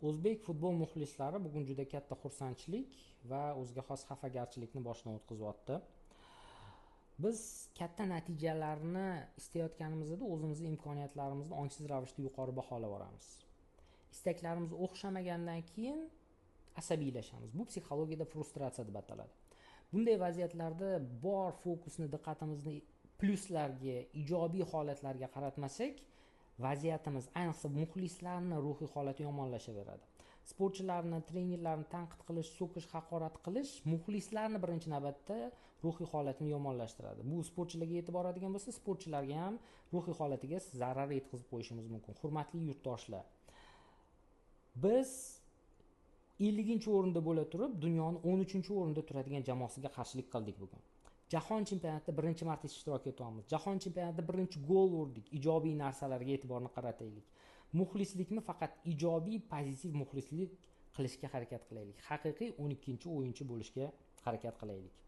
O'zbek futbol muxlislari bugun juda katta xursandchilik va o'ziga xos xafagarchilikni boshdan o'tkazyapti. Biz katta natijalarni istayotganimizda o'zimizni imkoniyatlarimizni ongsiz ravishda yuqori baholab boramiz. Istaklarimiz o'xshamagandan keyin asabiylashamiz. Bu psixologiyada frustratsiya deb ataladi. Bunday vaziyatlarda bor fokusni, diqqatimizni plyuslarga, ijobiy holatlarga qaratmasak, vaziyatimiz, ayniqsa muxlislarni ruhiy holati yomonlashaveradi. Sportchilarni, trenerlarni tanqid qilish, so'kish, haqorat qilish muxlislarni birinchi navbatda ruhiy holatini yomonlashtiradi. Bu sportchilarga yetib boradigan bo'lsa, sportchilarga ham ruhiy holatiga zarar yetkazib qo'yishimiz mumkin. Hurmatli yurtdoshlar, biz 50-o'rinda bo'la turib, dunyoni 13-o'rinda turadigan jamoasiga qarshilik qildik bugun. Jahon chempionatida birinchi marta ishtirok etyapmiz. Jahon chempionatida birinchi gol urdik. Ijobiy narsalarga e'tiborni qarataylik. Muxlislikni faqat ijobiy, pozitiv muxlislik qilishga harakat qilaylik. Haqiqiy 12-o'yinchi bo'lishga harakat qilaylik.